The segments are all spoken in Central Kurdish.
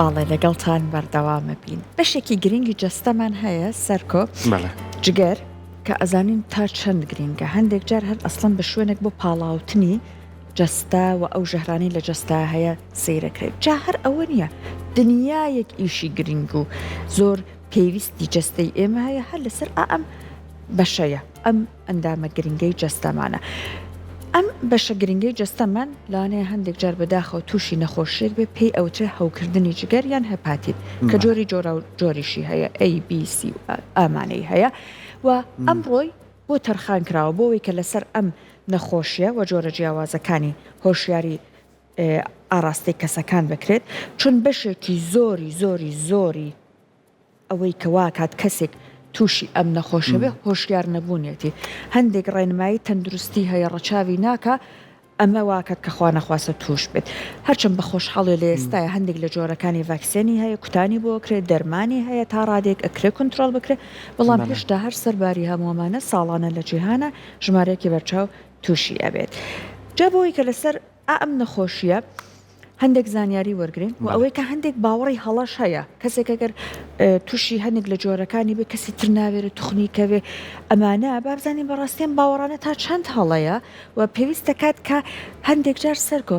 باڵێ لەگەڵتان بەردەوامە بین. بەشێکی گرنگی جەستەمان هەیە سەرکۆ بەڵێ. جگەر کە ئەزانین تا چەند گرینگە هەندێک جار هەر ئەسڵەن بە شوێنێک بۆ پاڵاوتنی جەستە و ئەو ژەهرانەی لە جەستە هەیە سەیرەکرێت جا هەر ئەوە نییە دنیایەک ئیشی گرینگ و زۆر پێویستی جەستەی ئێمە هەیە هەر لەسەر ئا ئەم بەشەیە ئەم ئەندامە گرنگەی جەستەمانە. ئەم بەشە گرنگەی جەستەمان لەوانەیە هەندێک جار بەداخەوە تووشی نەخۆشییەک بێت پێی ئەوترێ هەوکردنی جگەر یان هێپاتیت کە جۆری جۆراو جۆریشی هەیە A، B، C و ئامانەی هەیە و ئەمڕۆی بۆ تەرخان کراوە بۆ ئەوەی کە لەسەر ئەم نەخۆشیە و جۆرە جیاوازەکانی هۆشیاری ئاڕاستەی کەسەکان بکرێت چون بەشێکی زۆری زۆری زۆری ئەوەی کە واکات کەسێک تووشی ئەم نەخۆشیە بێ هۆشیار نەبوونیەتی، هەندێک ڕێنمایی تەندروستی هەیە ڕەچاوی ناکا ئەمە واکات کە خوا نەخواستە تووش بێت. هەرچەند بە خۆشحاڵی لە ئێستایا هەندێک لە جۆرەکانی ڤاکسێنی هەیە کوتانی بۆ ئەکرێت دەرمانی هەیە تا ڕادەیەک ئەکرێ کونترۆڵ بکرێ بەڵام هێشتا هەر سەرباری هەموو ئەمانە ساڵانە لە جیهانا ژمارەیەکی بەرچاو تووشی ئەبێت. جا بۆی کە لەسەر ئا ئەم نەخۆشییە هەندێک زانیاری وەرگرین و ئەوەی کە هەندێک باوەڕی هەڵەش هەیە کەسێک ئەگەر تووشی هەندێک لە جۆرەکانی بێ کەسی تر ناوێرێت توخنی کەوێ ئەمانە بابزانین بەڕاستیم باوەڕانە تا چەند هەڵەیە و پێویست دەکات کە هەندێک جار سەرکۆ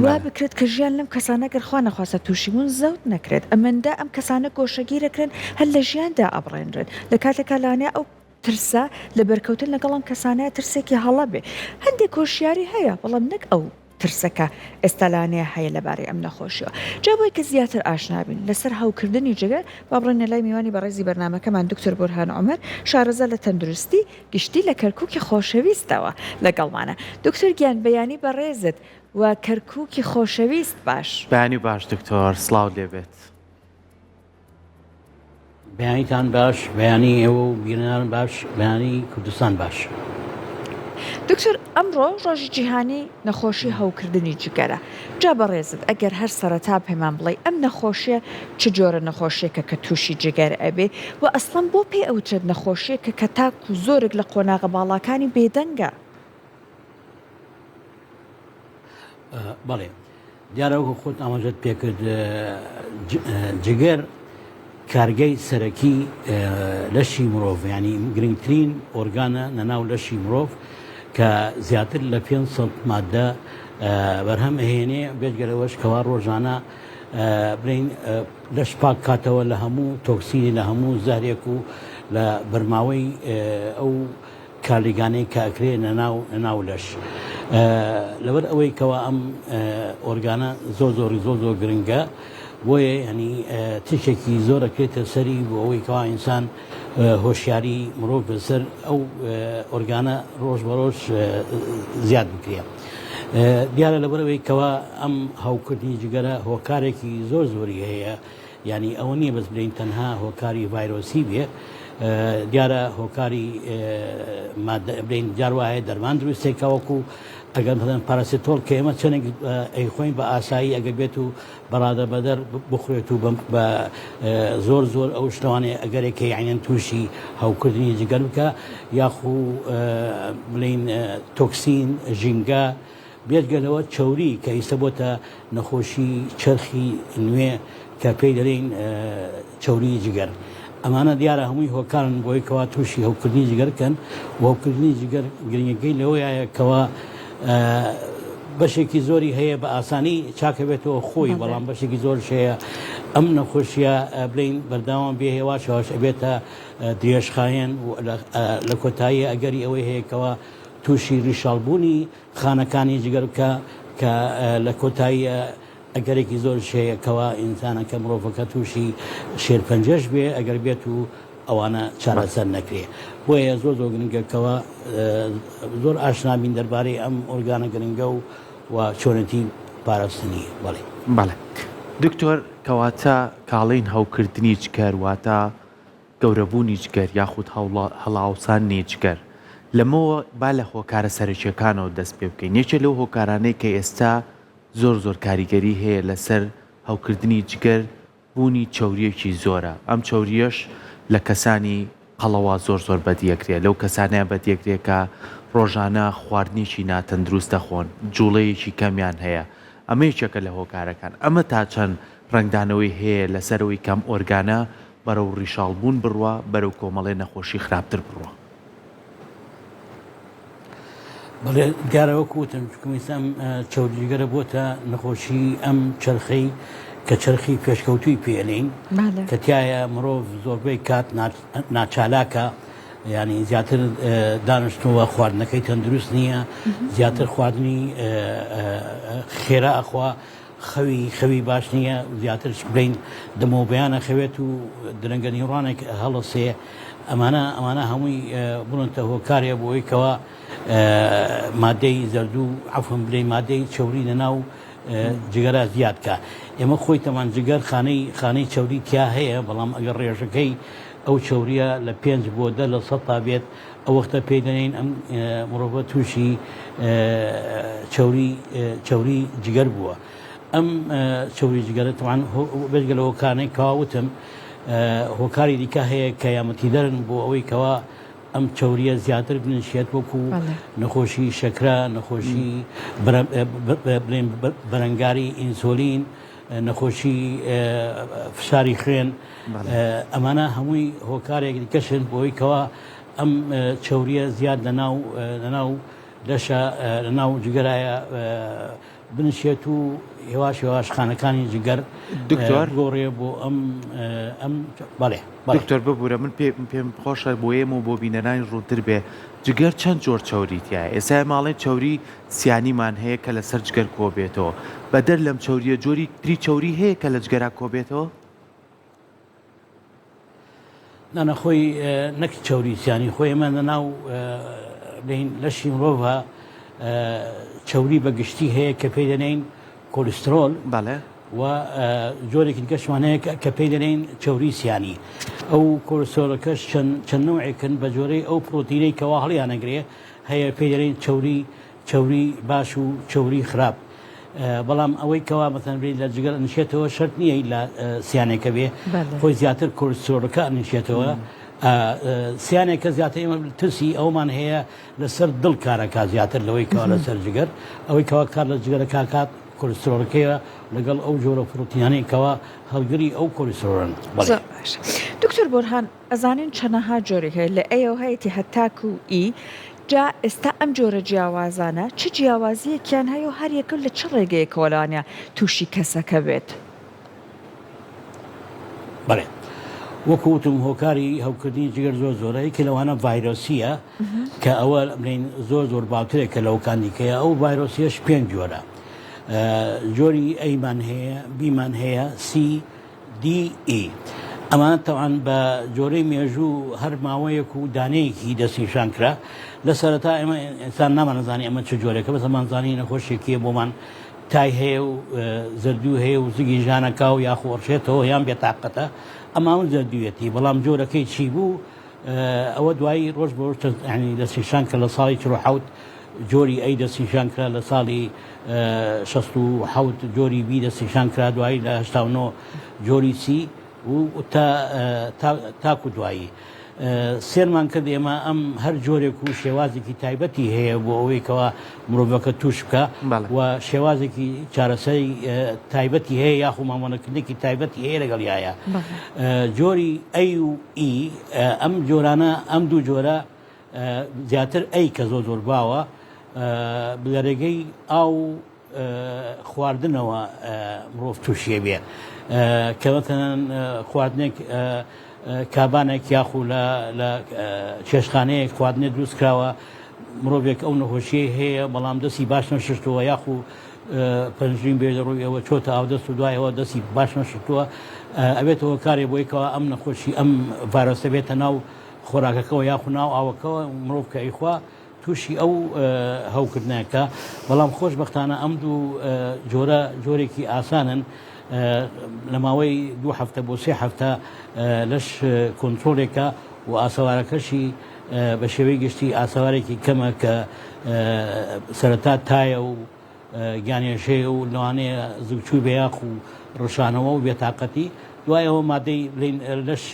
وا بکرێت کە ژیان لەم کەسانە گەر خوا نەخواستە تووشی بوون زەوت نەکرێت ئەمەندە ئەم کەسانە گۆشەگیرەکرێن هەر لە ژیاندا ئەبڕێنرێن لە کاتێکا لەوانەیە ئەو ترسە لە بەرکەوتن لەگەڵ ئەم کەسانە ترسێکی هەڵە بێ. هەندێک هۆشیاری هەیە، بەڵام نەک ئەو ترسە کە ئێستا لانەیە هەیە لەبارەی ئەم نەخۆشیەوە. جا بۆی کە زیاتر ئاشنا بین لەسەر هەوکردنی جگەر، با بڕۆینە لای میوانی بەڕێزی بەرنامەکەمان دکتۆر بورهان عومەر، شارەزا لە تەندروستی گشتی لە کەرکوکی خۆشەویستەوە لەگەڵمانە. دکتۆر گیان بەیانی بەڕێزت و کەرکوکی خۆشەویست باش. بەیانی باش دکتۆر سڵاوت لێبێت. بەیانیتان باش، بەیانی ئێوە و بینەران باش، بەیانی کوردستان باش. دکتۆر ئەمڕۆ ڕۆژی جیهانی نەخۆشی هەوکردنی جگەرە، جا بەڕێزت ئەگەر هەر سەرەتا پێمان بڵێی ئەم نەخۆشیە چ جۆرە نەخۆشیەکە کە توشی جگەر ئەبێ و ئەسڵەن بۆ پێی ئەوترێت نەخۆشیەکە کە تاکو زۆرێک لە قۆناغە باڵاکانی بێدەنگە؟ بەڵێ دیارە وەکو خۆت ئاماژەت پێکرد جگەر کارگەی سەرەکی لەشی مرۆڤ ینی گرنگترین ئۆرگانە لەناو لەشی مرۆڤ کە زیاتر لە 500 مادە بەرهەم ئەهێنێ بێجگەلەوەش کەوا ڕۆژانە بڵین لەش پاک کاتەوە لە هەموو تۆکسینی لە هەموو زەهرێک و لە بەرماوەی ئەو کارلیگانەی کە ئەکرێنە ناو ناو لەش لەبەر ئەوەی کەوا ئەم ئۆرگانە زۆر زۆری زۆر زۆر گرنگە بۆیە ینی تشێکی زۆر ئەکرێتە سەری بۆ ئەوەی کەوا ئینسان هۆشیاری مرۆڤ لەسەر ئەو ئۆرگانە ڕۆژ بە ڕۆژ زیاد بکرێ دیارە لەبەرەوەی کەوا ئەم هەوکردنی جگەرە هۆکارێکی زۆر زۆری هەیە یانی ئەوە نییە بەس بلێین تەنها هۆکاری ڤایرۆسی بێ دیارە هۆکاری مادە بلێین جار وایە دەرمان دروستێک کە وەکو ئەگەر بڵێن پاراسیتۆڵ کە ئێمە چەندێک ئەیخۆین بە ئاسایی ئەگەر بێت و بەڕادە بەدەر بخورێت و بە زۆر زۆر ئەو شتوانێ ئەگەرێک کە یعنیان تووشی هەوکردنی جگەر بکە یاخو بلین تۆکسین ژینگە بێجگە لەوە چەوری کە ئیستە بۆتە نەخۆشی چەرخی نوێ کە پێی دەلێین چەوری جگەر. ئەمانە دیارە هەمووی هۆکارن بۆی کەوا تووشی هەوکردنی جگەر بکەن و هەوکردنی جگەر گرنگەکەی لەوەیە کەوا بەشێکی زۆری هەیە بە ئاسانی چاکەبێتەوە خۆی بەڵام بەشێکی زۆرش هەیە ئەم نەخۆشیە بلین بەردەوام بێ هێواش هێواش ئەبێتە درێژخایەن و لە کۆتایی ئەگەری ئەوەی هەیە کەوا تووشی ڕیشاڵبوونی خانەکانی جگەر بکا کە لە کۆتاییە ئەگەرێکی زۆریش هەیە کەوا ئینسانەکە مرۆڤەکە تووشی شێرپەنجەش بێ ئەگەر بێت و ئەوانە چارەسەر نەکرێ بۆیە زۆر زۆر گرنگە کەوا زۆر ئاشنا بین دەربارەی ئەم ئۆرگانە گرنگە و و چۆنێتی پاراستنی بەڵێ. بەڵێ دکتۆر کەواتە کاڵین هەوکردنی جگەر واتە گەورەبوونی جگەر یاخود هەڵئاوسانی جگەر، لەمەوە با لە هۆکارە سەرەکیەکانەوە دەست پێ بکەین، یەکێ لەو هۆکارانەی کە ئێستا زۆر زۆر کاریگەری هەیە لەسەر هەوکردنی جگەر بوونی چەوریەکی زۆرە، ئەم چەوریەش لە کەسانی قەڵەوا زۆر زۆر بەدیەکرێ، لەو کەسانەیە بەدیەکرێ کە ڕۆژانە خواردنێکی ناتەندروست دەخۆن، جوڵەیەکی کەمیان هەیە، ئەمە یەکێکە لە هۆکارەکان، ئەمە تا چەند. ڕەنگدانەوەی هەیە لەسەر ئەوەی کە ئەم ئۆرگانە بەرەو ڕیشاڵ بوون بڕوا، بەرەو کۆمەڵێ نەخۆشی خراپتر بڕوا. بەڵێ دیارە وەکو وتم چونکە ئێستا ئەم چەوری جگەرە بۆتە نەخۆشی ئەم چەرخەی کە چەرخی پێشکەوتووی پێ ئەلێین کە تایە مرۆڤ زۆربەی کات ناچالاکە ینی زیاتر دانیشتووە خواردنەکەی تەندروست نییە زیاتر خواردنی خێرا ئەخوا خەوی خەوی باش نییە زیاتر بڵین دەمەوە بەیانە خەوێت و درەنگە نیوڕانێک هەڵەسێ ئەمانە ئەمانە هەمووی بڵنتە هۆکارێ بۆ ئەوەی کەوا مادەی زەردوو عفوەن بلێ مادەی چەوری لە ناو جگەرا زیاد کە ئێمە خۆی تەمان جگەر خانەی خانەی چەوری تیا هەیە بەڵام ئەگەر ڕێژەکەی ئەو چەوریە لە پێنج بۆ دە لە سەد تا بێت ئەو وەختە پێی دەنێین ئەم مرۆڤە تووشی چەوری چەوری جگەر بووە ئەم چەوری جگەرە تەوان بێجگە لە هۆکارانەی کەوا وتم هۆکاری دیکە هەیە کە یارمەتیدەرن بۆ ئەوەی کەوا ئەم چەوریە زیاتر بنشێت وەکو نەخۆشی شەکرە نەخۆشی بڵێن بەرەنگاری ئینسۆلین نەخۆشی فشاری خوێن ئەمانە هەمووی هۆکارێک دیکەشن بۆی کەوا ئەم چەوریە زیاد لەناو لەناو لەشە لەناو جگەرایە بنشێت و هێواش هێواش خانەکانی جگەر دکتۆر بگۆڕێ بۆ ئەم ئەم بەڵێ دکتۆر ببورە من پێ پێم خۆشە بۆ ئێمە و بۆ بینەرانی ڕوونتر بێ جگەر چەند جۆر چەوری تیایە ئێستا ئێمە ئەڵێن چەوری سیانیمان هەیە کە لەسەر جگەر کۆبێتەوە بەدەر لەم چەوریە جۆری تری چەوری هەیە کە لە جگەرا کۆبێتەوە؟ نا نا خۆی نەک چەوری سیانی خۆی ئێمە لە ناو بڵێین لەشی مرۆڤ چەوری بە گشتی هەیە کە پێی دەنێین کۆلیسترۆل بەڵێ و جۆرێکی دیکەشمان هەیە کە پێی دەنێین چەوری سیانی ئەو کۆلیسترۆلەکەش چەند چەند نەوعێکن بە جۆرەی ئەو پرۆتینەی کەوا هەڵیانەگرێ هەیە پێی دەنێین چەوری چەوری باش و چەوری خراپ بەڵام ئەوەی کەوا مەسەن بێت لە جگەر ئەنیشێتەوە شەرت نییە لە سیانێکە بێ خۆی زیاتر کۆلسترۆلەکە ئەنیشێتەوە سیانێکە زیاتر ئێمە ترسی ئەومان هەیە لەسەر دڵ کارەکە زیاتر لەوەی کەوا لەسەر جگەر ئەوەی کەوا کار لە جگەرە کاکات کۆلسترۆلەکەیە لەگەڵ ئەو جۆرە پرۆتینانەی کەوا هەڵگری ئەو کۆلسترۆلن. زۆر باشە دکتۆر بۆرهان ئەزانین چەنەها جۆری هەیە لە A ەوە هەیەتی هەتاکو E جا ئێستا ئەم جۆرە جیاوازانە چ جیاوازیەکیان هەیە و هەر یەکەو لە چ ڕێگەیەکەوە لەوانەیە توشی کەسەکە بێت؟ بەڵێ وەکو وتم هۆکاری هەوکردنی جگەر زۆر زۆرە یەکێ لەوانە ڤایرۆسیە کە ئەوە بڵێین زۆر زۆر باوترێک کە لەوکان دیکەیە ئەو ڤایرۆسیەش پێنج جۆرە جۆری A مان هەیە B مان هەیە C D E ئەمانە تەوان بە جۆرەی مێژوو هەر ماوەیەک و دانەیەکی دەستنیشان کرا لە سەرەتا ئێمە ئینسان نامانەزانی ئەمە چ جۆرێکە بەس ئەمانزانی نەخۆشیەکیە بۆمان تای هەیە و زەردوو هەیە و زگی ژانەکا و یاخۆ ئەڕشێتەوە یان بێتاقەتە ئەماون زەردوویەتی بەڵام جۆرەکەی چی بوو ئەوە دوایی ڕۆژ بۆ ڕۆژ ینی دەستنیشان کە لە ساڵی 47 جۆری A دەستنیشان کرا لە ساڵی 67 جۆری B دەستنیشان کرا دوایی لە 89 جۆری C و تا تاکو دوایی سێرمان کرد ئێمە ئەم هەر جۆرێک و شێوازێکی تایبەتی هەیە بۆ ئەوەی کەوا مرۆڤەکە توش بکە و شێوازێکی چارەسەری تایبەتی هەیە یاخو مامەڵەکردنێکی تایبەتی هەیە لەگەڵیایە جۆری A و E ئەم جۆرانە ئەم دوو جۆرە زیاتر A کە زۆر زۆر باوە لە ڕێگەی ئاو خواردنەوە مرۆڤ تووشیە بێ کە مەتەنەن خواردنێک کابانێک یاخو لە چێشخانەیەک خواردنێ دروست کراوە مرۆڤێک ئەو نەخۆشیەی هەیە بەڵام دەستی باش نەشتووە یاخو پەنجرین بێ لە ڕووی ئەوە چۆتە ئاودەست و دوایەوە دەستی باش نەشتووە ئەبێتەوە کارێ بۆی کەوا ئەم نەخۆشی ئەم ڤایرۆسە بێتە ناو خۆراکەکەەوە یاخو ناو ئاوەکەەوە مرۆڤ کە ئەیخوا تووشی ئەو هەوکردنەکە، بەڵام خۆشبەختانە ئەم دوو جۆرە جۆرێکی ئاسانن لە ماوەی دوو هەفتە بۆ سێ هەفتە لەش کۆنترۆلێکە و ئاسەوارەکەشی بە شێوەی گشتی ئاسەوارێکی کەمە کە سەرەتا تایە و گیانێشەیە و لەوانەیە زگچووی بێ یاخ و ڕشانەوە و بێتاقەتی دوای ئەوە مادەی بڵێین لەش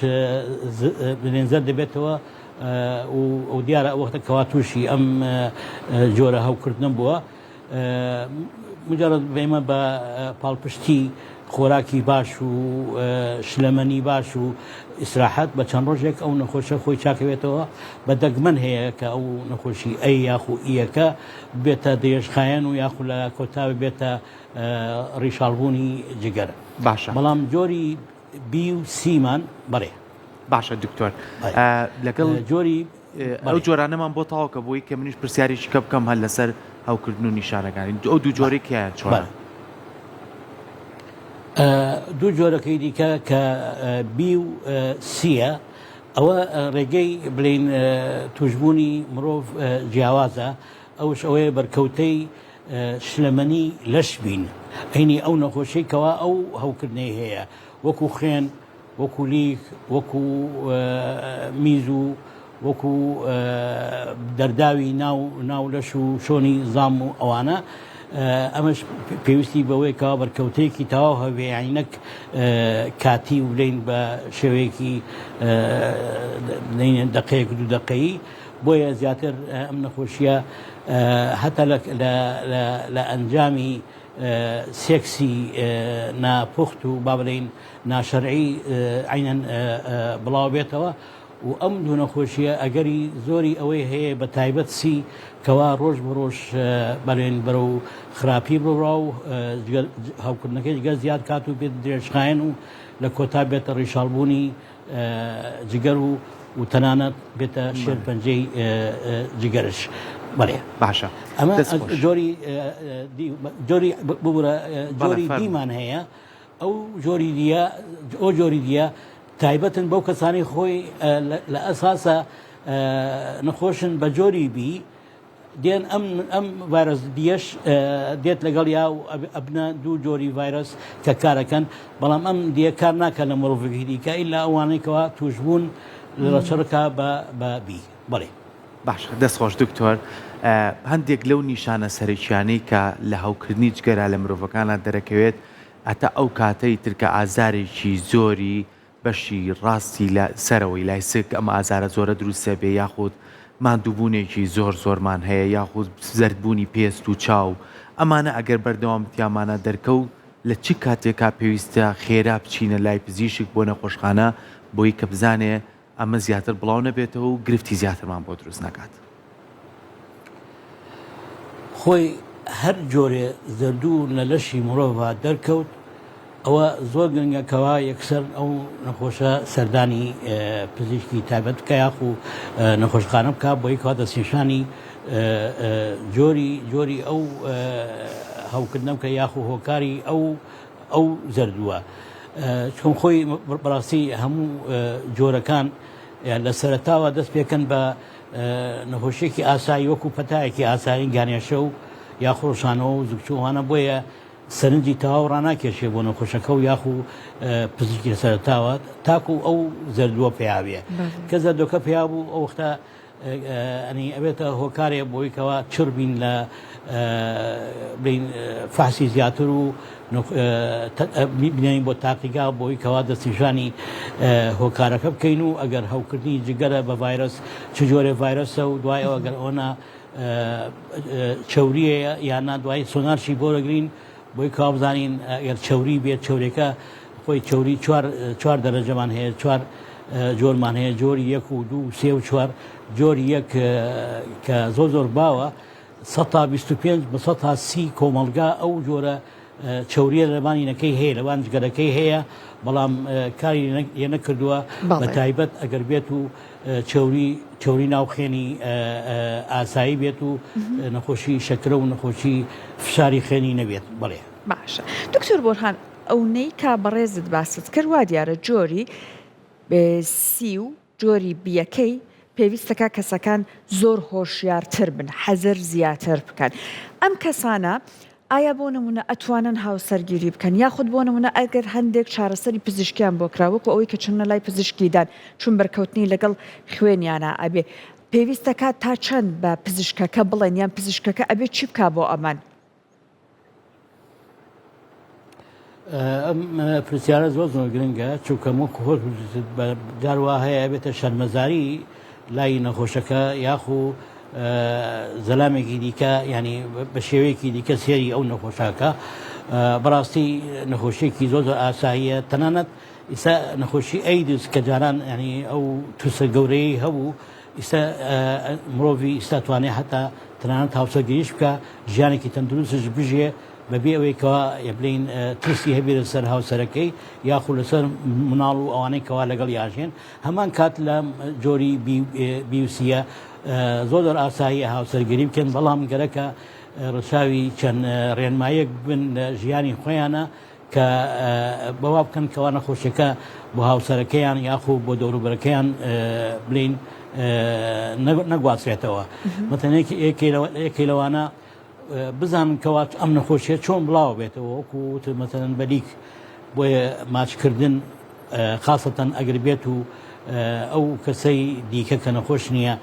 بڵێن زەرد دەبێتەوە و دیارە ئەو وەختە کەوا تووشی ئەم جۆرە هەوکردنە بووە مجرد ئێمە بە پاڵپشتی. خۆراکی باش و شلەمەنی باش و ئیسراحەت بە چەند ڕۆژێک ئەو نەخۆشە خۆی چاکەوێتەوە بە دەگمەن هەیە کە ئەو نەخۆشی ئەی یاخو ئیەکە بێتە درێژخایەن و یاخو لە کۆتا بێتە ڕیشاڵبوونی جگەر باشە بەڵام جۆری بی و سیمان بەڵێ. باشە دکتۆر لەگەڵ جۆری ئەو جۆرانەمان بۆ تەواو کە بۆی کە منیش پرسیارێکی کە بکەم هەر لەسەر هەوکردن و نیشانەکانی ئەو دوو جۆرەی کیان چۆنە؟ دوو جۆرەکەی دیکە کە بی و سیە ئەوە ڕێگەی بلین توشببوونی مرۆڤ جیاوازە ئەوش ئەوەیە بەرکەوتەی شلەمەنی لەش بین عینی ئەو نەخۆشی کەوا ئەو هەوکردنەی هەیە وەکو خوێن وەکو لیک، وەکو میز و وەکو دەرداوی ناو ناو لەش و شۆنی زام و ئەوانە ئەمەش پێویستی بەوەیە کەوا بەرکەوتەیەکی تەواو هەبێ یانی نەک کاتی و بلین بە شێوەیەکی دقەیەک دوو دقەیی بۆیە زیاتر ئەم نەخۆشیە هەتا لە ئەنجامی سێکسی ناپوخت و با بڵێین ناشەرعی عەینەن بڵاو بێتەوە و ئەم دوو نەخۆشیە ئەگەری زۆری ئەوەی هەیە بە تایبەت سی کەوا ڕۆژ بە ڕۆژ بەرێن بەرەو خراپی بڕا و هەوکردنەکەی جگەر زیاد کات و بێت درێژخایەن و لە کۆتا بێتە ڕیشاڵبوونی جگەر و و تەنانەت بێتە شێرپەنجەی جگەرش بەڵێ باشە ئەمە جۆری جۆری ببورە جۆری دیمان هەیە ئەو جۆری دیە ئەو جۆری دیە تایبەتن بەو کەسانی خۆی لە ئەساسە نەخۆشن بە جۆری بی دێن ئەم ئەم ڤایرۆس دیەش دێت لەگەڵ یا و ئەبنە دوو جۆری ڤایرۆس کە کارەکەن بەڵام ئەم دیە کار ناکە لە مرۆڤێکی دیکە ئیلا ئەوانەی کەوا تووشبوون لە ڕەچەڵەکا بە بە بی بەڵێ. باشە دەست خۆش دکتۆر هەندێک لەو نیشانە سەرەکیانەی کە لە هەوکردنی جگەرا لە مرۆڤەکانا دەرەکەوێت هەتا ئەو کاتەی تر کە ئازارێکی زۆری بەشی ڕاستی لە سەرەوەی لای سک ئەم ئازارە زۆرە دروست دەبێ یاخود ماندووبوونێکی زۆر زۆرمان هەیە یاخود زەردبوونی پێست و چاو ئەمانە ئەگەر بەردەوام تیامانە دەرکەوت لە چ کاتێکا پێویستە خێرا بچینە لای پزیشک بۆ نەخۆشخانە بۆی کە بزانێ ئەمە زیاتر بڵاو نەبێتەوە و گرفتی زیاترمان بۆ دروست نەکات؟ خۆی هەر جۆرێ زەردوو لە لەشی مرۆڤا دەرکەوت ئەوە زۆر گرنگە کەوا یەکسەر ئەو نەخۆشە سەردانی پزیشکی تایبەت بکە یاخو نەخۆشخانە بکە بۆی کەوا دەستنیشانی جۆری جۆری ئەو هەوکردنە بکە یاخو هۆکاری ئەو ئەو زەردووە چون خۆی بەڕاستی هەموو جۆرەکان لە سەرەتاوە دەست پێکەن بە نەخۆشیێکی ئاسایی وەکو پەتایەکی ئاسایی گانێشە و یاخۆشانەوە و زگچووانە بۆیە سەرنجی تەواو ڕناکێشێ بۆ نەخۆشەکە و یاخو پزیشکی لە سەرەتاوە تاکو ئەو زەردووە پیاویە کە زەردۆکە پیا بوو ئەو وەختە ئەنی ئەبێتە هۆکارێ بۆی کەوا چڕ بین لە بین فاسی زیاتر و بنێین بۆ تاقیگا بۆی کەوا دەستنیشانی هۆکارەکە بکەین و ئەگەر هەوکردنی جگەرە بە ڤایرۆس چ جۆرێ ڤایرۆسە و دوای ئەوە گەر ئەوەنا چەوریە یان نا دوای سۆنارشی بۆ دەگرین بۆی کەوا بزانین ئەگەر چەوری بێت چەورێکە خۆی چەوری چوار چوار دەرەجەمان هەیە چوار جۆرمان هەیە جۆری یەک و دوو سێ و چوار جۆری یەک کە زۆر زۆر باوە 125 بە 130 کۆمەڵگا ئەو جۆرە چەوریە لەبانی نەکەی هەیە لەبان جگەرەکەی هەیە بەڵام کاری لێ نەکردووە بە تایبەت ئەگەر بێت و چەوری چەوری ناو خوێنی ئاسایی بێت و نەخۆشی شەکرە و نەخۆشی فشاری خوێنی نەبێت بەڵێ. باشە دکتۆر بۆرهان ئەونەی کا بەڕێزت باست کرد وا دیارە جۆری سی و جۆری بیەکەی پێویستەکا کەسەکان زۆر هۆشیارتر بن حەزەر زیاتر بکەن ئەم کەسانە ئایا بۆ نمونە ئەتوانن هاوسەرگیری بکەن یاخود بۆ نمونە ئەگەر هەندێک چارەسەری پزیشکیان بۆ کرا وەکو ئەوەی کە چونە لای پزیشکی دان چون بەرکەوتنی لەگەڵ خوێنیانا ئەبێ پێویستەکا تا چەند بە پزیشکەکە بڵێن یان پزیشکەکە ئەبێ چی بکا بۆ ئەمان؟ ئەم پرسیارە زۆر زۆر گرنگە چونکە وەکو خۆت وتت جار وا هەیە ئەبێتە شەرمەزاری لای نەخۆشەکە یاخو زەلامێکی دیکە ینی بە شێوەیەکی دیکە سێری ئەو نەخۆشاکە. بەڕاستی نەخۆشیەکی زۆر زۆر ئاساییە تەنانەت ئیستا نەخۆشی ئەیدز کە جاران ینی ئەو ترسە گەورەی هەبوو ئیستا مرۆڤی ئیستا توانێ هەتا تەنانەت هاوسەرگیریش بکە ژیانێکی تەندروستش بژێ بەبێ ئەوەی کەوا بلین ترسی هەبێ لەسەر هاوسەرەکەی یاخو لەسەر مناڵ و ئەوانەی کەوا لەگەڵ یاژێن هەمان کات لە جۆری بیوسیە زۆر زۆر ئاساییە هاوسەرگیری بکەن بەڵام گەرەکە ڕەچاوی چەند ڕێنمایەک بن لە ژیانی خۆیانە کە بەوا بکەن کەوا نەخۆشیەکە بۆ هاوسەرەکەیان یاخو بۆ دەوروبەرەکەیان بلین نەگوازرێتەوە مەتەنێک یەکێ لەوانە بزانن کەوا ئەم نەخۆشیە چۆن بڵاو بێتەوە وەکو مەتەن بەلیک بۆیە ماچکردن خاصەتەن ئەگەر بێت و ئەو کەسەی دیکە کە نەخۆش نییە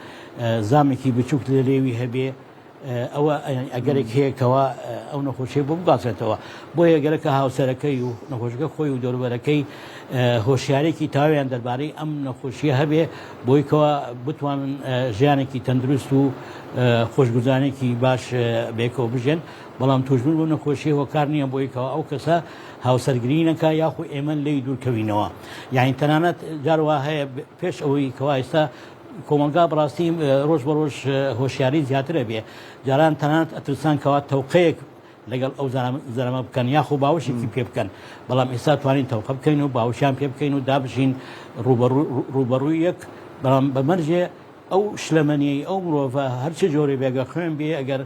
زامێکی بچووک لە لێوی هەبێ ئەوە ئەگەرێک هەیە کەوا ئەو نەخۆشیە بۆ بگوازرێتەوە بۆیە گەرەکە هاوسەرەکەی و نەخۆشەکە خۆی و دەوروبەرەکەی هۆشیارێکی تەواویان دەربارەی ئەم نەخۆشیە هەبێ بۆی کەوا بتوانن ژیانێکی تەندروست و خۆشگوزانێکی باش بێکەوە بژێن بەڵام توشبوون بۆ نەخۆشی هۆکار نییە بۆی کەوا ئەو کەسە هاوسەرگیری نەکا یاخو ئێمە لێی دوورکەوینەوە یعنی تەنانەت جاروا هەیە پێش ئەوەی کەوا ئێستا کۆمەڵگا بەڕاستی ڕۆژ بە ڕۆژ هۆشیاری زیاترە بێ جاران تەنانەت ئەترسان کەوا تەوقەیەک لەگەڵ ئەو زەرەمە بکەن یاخۆ باوشێکی پێ بکەن بەڵام ئێستا توانین تەوقە بکەین و باوشیان پێ بکەین و دابژین ڕوبەڕووی یەک بەڵام بە مەرجێ ئەو شلەمەنیەی ئەو مرۆڤە هەرچ جۆرێ بێگە خوێن بێ ئەگەر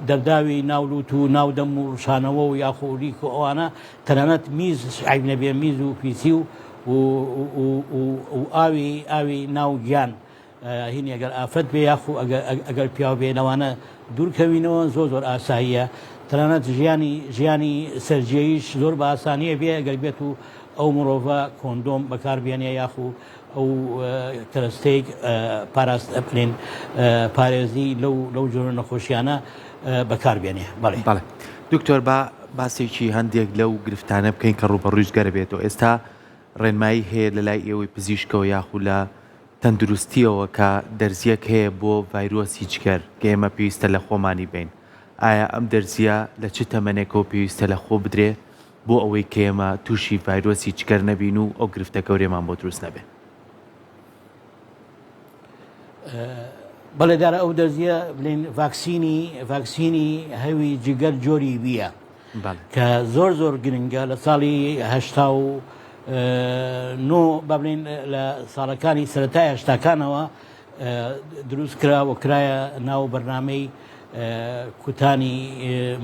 دەرداوی ناو لوت و ناو دەم و ڕشانەوە و یاخۆ لیک و ئەوانە تەنانەت میز عیب نەبێ میز و پیسی و و ئاوی ئاوی ناو گیان هینی ئەگەر ئافرەت بێ یاخو ئەگەر پیاو بێ لەوانە دوورکەوینەوە زۆر زۆر ئاساییە تەنانەت ژیانی ژیانی سەرجێیش زۆر بە ئاسانیە بێ ئەگەر بێت و ئەو مرۆڤە کۆندۆم بەکاربێنێ یاخو ئەو کەرەستەیەک پاراست بڵێن پارێزی لەو لەو جۆرە نەخۆشیانە بەکار بێنێ بەڵێ. بەڵێ دکتۆر با باسێکی هەندێک لەو گرفتانە بکەین کە ڕووبەڕووی جگەرە بێتەوە ئێستا ڕێنمایی هەیە لە لای ئێوەی پزیشکەوە یاخو لە تەندروستیەوە کە دەرزیەک هەیە بۆ ڤایرۆسی جگەر کە ئێمە پێویستە لە خۆمانی بەین ئایا ئەم دەرزیە لە چ تەمەنێکەوە پێویستە لە خۆ بدرێ بۆ ئەوەی کە ئێمە تووشی ڤایرۆسی جگەر نەبین و ئەو گرفتە گەورەیەمان بۆ دروست نەبێ. بەڵێ دیارە ئەو دەرزیە بلین ڤاکسینی ڤاکسینی هەوی جگەر جۆری بیە کە زۆر زۆر گرنگە لە ساڵی هەشتا و نۆ با بلین لە ساڵەکانی سەرەتای هەشتاکانەوە دروست کرا و کرایە ناو بەرنامەی کوتانی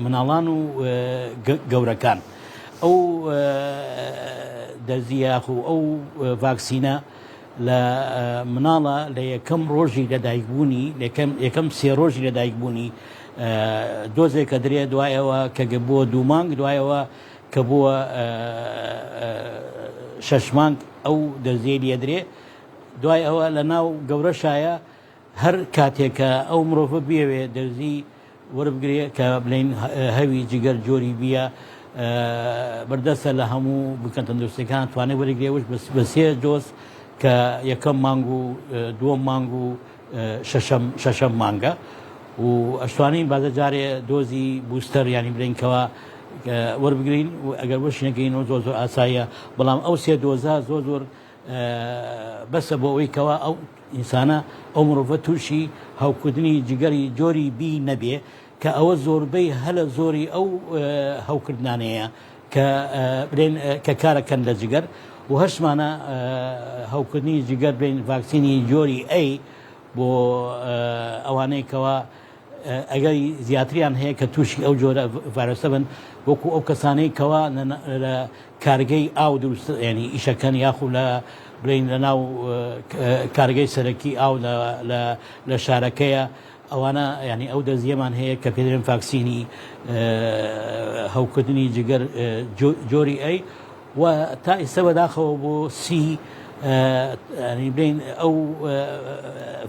مناڵان و گەورەکان. ئەو دەرزی یاخو ئەو ڤاکسینە لە مناڵە لە یەکەم ڕۆژی لەدایکبوونی یەکەم سێ ڕۆژی لەدایکبوونی دۆزێکە درێ دوایەوە کە بووە دوو مانگ دوایەوە کە بووە شەش مانگ ئەو دەرزیەی لێدرێ دوای ئەوە لە ناو گەورەشایە هەر کاتێک کە ئەو مرۆڤە بیەوێ دەرزی وەربگرێ کە بلین هەوی جگەر جۆری بیە بەردەستە لە هەموو بکەن تەندروستەکان توانێت وەرگێ وش بە سێ دۆز کە یەکەم مانگ و دووەم مانگ و شەشەم شەشەم مانگە و ئەشتوانین بازە جارێ دۆزی booster ینی بلین کەوا وەربگرین و ئەگەر وەش نەگەین و زۆر زۆر ئاساییە بەڵام ئەو سێ دۆزە زۆر زۆر بەسە بۆ ئەوەی کەوا ئەو ئینسانە ئەو مرۆڤە تووشی هەوکردنی جگەری جۆری بی نەبێ کە ئەوە زۆربەی هەلە زۆری ئەو هەوکردنانەیە کە بلێن کە کارەکەن لە جگەر و هەشمانە هەوکردنی جگەر بلێن ڤاکسینی جۆری ئەی بۆ ئەوانەی کەوا ئەگەری زیاتریان هەیە کە تووشی ئەو جۆرە ڤایرۆسە بن وەکو ئەو کەسانەی کەوا لە کارگەی ئاو دروست ینی ئیشەکەن یاخو لە بڵین لە ناو کارگەی سەرەکی ئاو لە شارەکەیە ئەوانە ینی ئەو دەزیەمان هەیە کە پێدرێن ڤاکسینی هەوکردنی جگەر جۆری ئەی و تا ئیستا بەداخەوە بۆ سی بڵین ئەو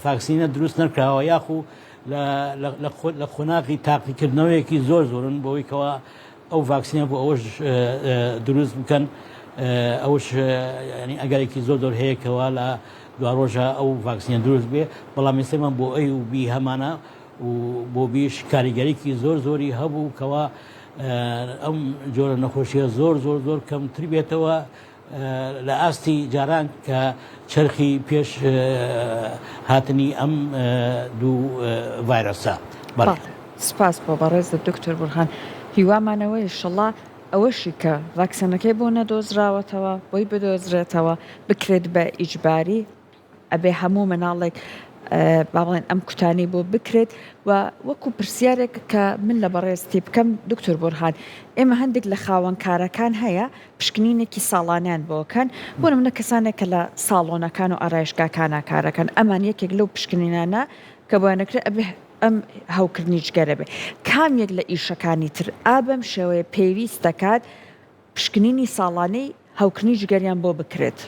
ڤاکسینە دروست نەکراوە یاخو لە قۆناغی تاقیکردنەوەیەکی زۆر زۆرن بۆی کەوا ئەو ڤاکسینە بۆ ئەوەش دروست بکەن ئەوش ینی ئەگەرێکی زۆر زۆر هەیە کەوا لە دواڕۆژە ئەو ڤاکسینە دروست بێ بەڵام ئێستێمان بۆ ئەی و بی هەمانە و بۆ بیش کاریگەریکی زۆر زۆری هەبوو کەوا ئەم جۆرە نەخۆشیە زۆر زۆر زۆر کەمتر بێتەوە لە ئاستی جاران کە چەرخی پێش هاتنی ئەم دوو ڤایرۆسە. بەڵێ. سپاس بۆ بەڕێزت دکتۆر بورهان. هیوامانەوەیە ئیشەڵا ئەوەشی کە ڤاکسەنەکەی بۆ نەدۆزراوەتەوە بۆی بدۆزرێتەوە بکرێت بە ئیجباری ئەبێ هەموو مناڵێک با بڵێن ئەم کوتانەی بۆ بکرێت و وەکو پرسیارێک کە من لە بەڕێزتی بکەم دکتۆر بورهان ئێمە هەندێک لە خاوەن کارەکان هەیە پشکنینێکی ساڵانیان بۆ کەن بۆ نمونە کەسانێک کە لە ساڵۆنەکان و ئارایشگاکانە کارەکەن ئەمان یەکێک لەو پشکنینانە کە بۆیان نەکرێت ئەبێ ئەم هەوکردنی جگەرە بێ کام یەک لە ئیشەکانی تر ئا بەم شێوەیە پێویست دەکات پشکنینی ساڵانەی هەوکردنی جگەریان بۆ بکرێت؟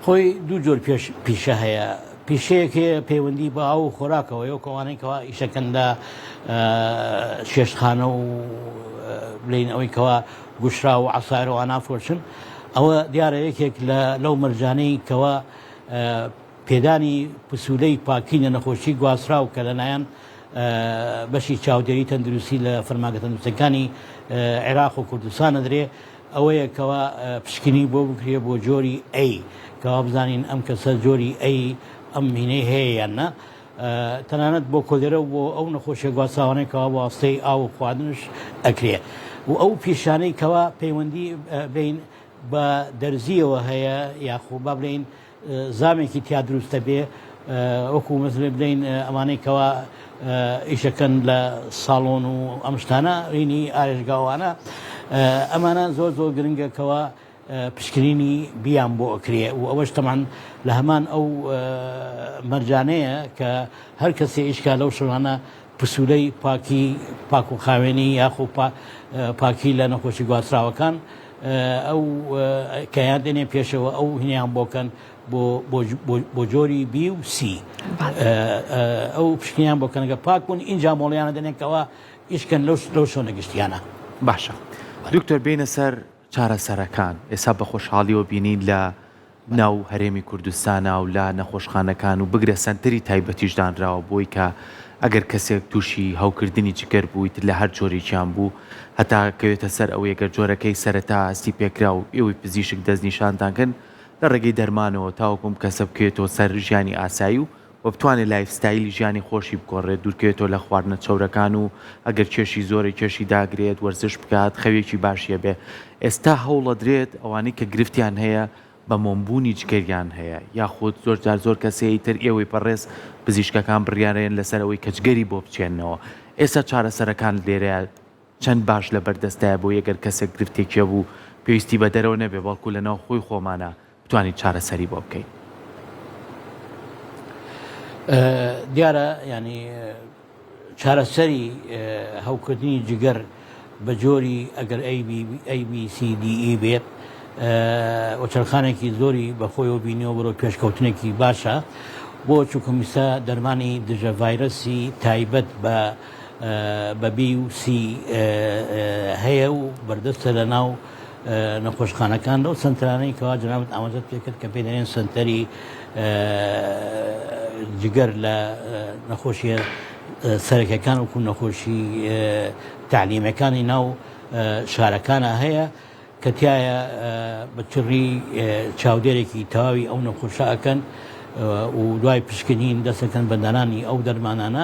خۆی دوو جۆر پێش پیشە هەیە پیشەیەک هەیە پەیوەندی بە ئاو و خۆراکەوە یەو کەوانەی کەوا ئیشەکەن لە چێشتخانە و بلین ئەوەی کەوا گوشرا و عسایرەوە نافۆشن ئەوە دیارە یەکێک لە لەو مەرجانەی کەوا پێدانی پسوولەی پاکی لە نەخۆشی گواستراو کە لەلایەن بەشی چاودێری تەندروستی لە فەرمانگە تەندروستیەکانی عێراق و کوردستان ئەدرێ ئەوەیە کەوا پشکنی بۆ بکرێ بۆ جۆری A کەوا بزانین ئەم کەسە جۆری A ئەم هینەی هەیە یان نا تەنانەت بۆ کۆلێرە و بۆ ئەو نەخۆشیە گواستراوانەی کەوا بە واستەی ئاو و خواردنش ئەکرێ و ئەو پیشانەی کەوا پەیوەندی بین بە دەرزیەوە هەیە یاخۆ با بڵێین زامێکی تیا دروست دەبێ وەکو مەسەلەن بلێین ئەمانەی کەوا ئیشەکەن لە ساڵۆن و ئەم شتانە ینی ئارێشگاوانە ئەمانە زۆر زۆر گرنگە کەوا پشکنینی بیان بۆ ئەکرێ و ئەوەش تەمان لە هەمان ئەو مەرجانەیە کە هەر کەسێ ئیشکا لەو شوێنانە پسوولەی پاکی پاک و خاوێنی یاخۆ پاکی لە نەخۆشی گواستراوەکان ئەو کەیان دێنێ پێشەوە ئەو هینیان بۆکەن بۆ جۆری بی و سی ئەو پشکنیان بۆ کەنەکە پاک بوون اینجا مۆڵیانە دەنێکەوە ئیشکەن لەو لەو شوێنە گشتیانە. باشە دکتۆر بینە سەر چارەسەرەکان ئێستا بە خۆشحاڵیەوە بینین لە ناو هەرێمی کوردستانا و لە نەخۆشخانەکان و بگرە سەنتەری تایبەتیش دانراوە بۆی کە ئەگەر کەسێک تووشی هەوکردنی جگەر بوو ئیتر لە هەر جۆرێکیان بوو هەتا کەوێتە سەر ئەوەی گەر جۆرەکەی سەرەتا هەستی پێکرا و ئێوەی پزیشک دەستنیشانتان کرد لە ڕێگەی دەرمانەوە تاوەکو ئەم کەسە بکەوێتەوە سەر ژیانی ئاسایی و و بتوانێت life style ی ژیانی خۆشی بگۆڕێت دوورکەوێتەوە لە خواردنە چەورەکان و ئەگەر کێشی زۆرە کێشی داگرێت وەرزش بکات خەوێکی باشی هەبێ ئێستا هەوڵەدرێت ئەوانەی کە گرفتیان هەیە بە مۆمبوونی جگەریان هەیە یاخود زۆر جار زۆر کەسەی تر ئێوەی بەڕێز پزیشکەکان بڕیارێن لەسەر ئەوەی کە جگەری بۆ بچێنەوە ئێستا چارەسەرەکان لێرە چەند باش لەبەر دەستایە بۆی ئەگەر کەسێک گرفتێکی هەبوو پێویستی بە دەرەوە نەبێ بەڵکو لەناو خۆی خۆمانا بتوانین چارەسەری بۆ بکەین. دیارە ینی چارەسەری هەوکردنی جگەر بە جۆری ئەگەر ABCDE بێت وەچەرخانێکی زۆری بەخۆیەوە بینیەوە بەرەو پێشکەوتنێکی باشە بۆ چونکە دەرمانی دژە ڤایرەسی تایبەت بە بە بی و سی هەیە و بەردەستە لە ناو نەخۆشخانەکان لەو سنترانەی کەوا جنابت ئاماژەت پێکرد کە پێی دەنێن سنتەری جگەر لە نەخۆشیە سەرەکەکان وەکو نەخۆشی تعلیمەکانی ناو شارەکانە هەیە کە تایە بە چڕی چاودێرێکی تەواوی ئەو نەخۆشە ئەکەن و دوای پشکنین دەسەکەن بەندانانی ئەو دەرمانانە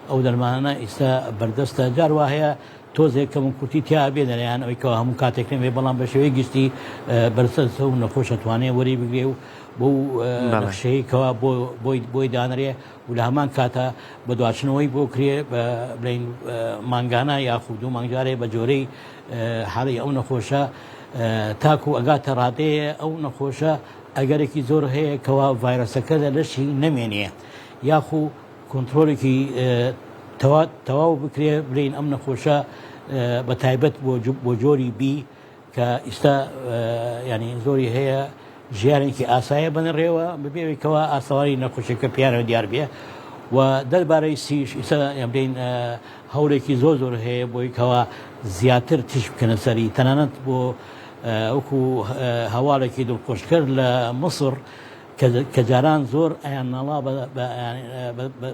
ئەو دەرمانانە ئیستا بەردەستە جار وا هەیە تۆزێک کەم و کورتی تیا بێ لەلایەن ئەوەی کەوا هەموو کاتێک نەبێ بەڵام بە شێوەی گشتی بەرسەرسە و نەخۆش ئەتوانێ وەری بگرێ و بۆ نەخشەی کەوا بۆ بۆی بۆی دانرێ و لە هەمان کاتە بە دواچنەوەی بۆ کرێ بە بڵین مانگانە یاخود دوو مانگجارێ بە جۆرەی حاڵی ئەو نەخۆشە تاکو ئەگاتە ڕادەیە ئەو نەخۆشە ئەگەرێکی زۆر هەیە کەوا ڤایرۆسەکە لە لەشی نەمێنێ یاخو کۆنترۆلێکی تەواو بکرێ بلین ئەم نەخۆشە بە تایبەت بۆ جۆری بی کە ئیستا ینی زۆری هەیە ژیانێکی ئاسایە بنڕێوە ببێەوەی ئاسەواری نەخۆشیەکە پیانەوە دیار بێ و دەربارەی سیش ئیستا بلین هەوڵێکی زۆر زۆر هەیە بۆی کەوا زیاتر تیش بکەنە سەری تەنانەت بۆ وەکو هەواڵێکی دڵخۆشکەر لە مسڕ کە جاران زۆر ئەیان ناڵا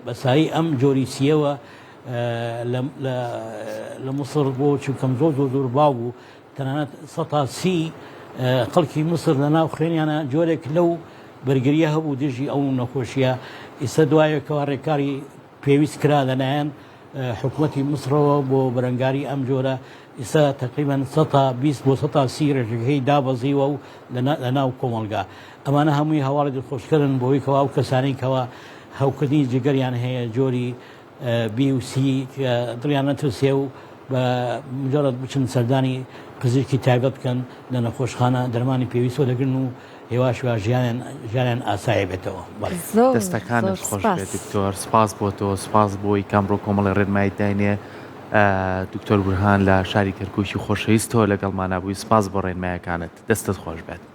بە سایی ئەم جۆری سیەوە. لە میسر بۆ چونکەم زۆر زۆر زۆر باو بوو تەنانەت سەتا سی خەڵکی میسر لە ناو خوێنیانە جۆرێک لەو بەرگریە هەبوو دژی ئەو نەخۆشیە ئیستا دوایەکەوە ڕێکاری پێویست کرا لەلایەن حکوومەتی میسرەوە بۆ بەرەنگاری ئەم جۆرە ئیستا تقریبا سەتا 20 بۆ سەتا سی ڕێژەکەی دابەزیوە و لە ناو کۆمەڵگا ئەمانە هەمووی هەواڵی دڵخۆشکەرن بۆی کەوا ئەو کەسانەی کەوا هەوکردنی جگەریان هەیە جۆری بی و سی کە دڵیان نەترسێ و بە مجرد بچن سەردانی پزیشکی تایبەت بکەن لە نەخۆشخانە دەرمانی پێویست وەردەگرن و هێواش هێواش ژیانیان ژیانیان ئاسایی بێتەوە. بەڵێ. زۆر دەستەکانت زۆر خۆش سپاس. بێت دکتۆر سپاس بۆ تۆ سپاس بۆی کە ئەمڕۆ کۆمەڵی ڕێنماییت داینێ دکتۆر بورهان لە شاری کەرکوکی خۆشەویستەوە لەگەڵمانا بووی سپاس بۆ ڕێنمایەکانت دەستت خۆش بێت.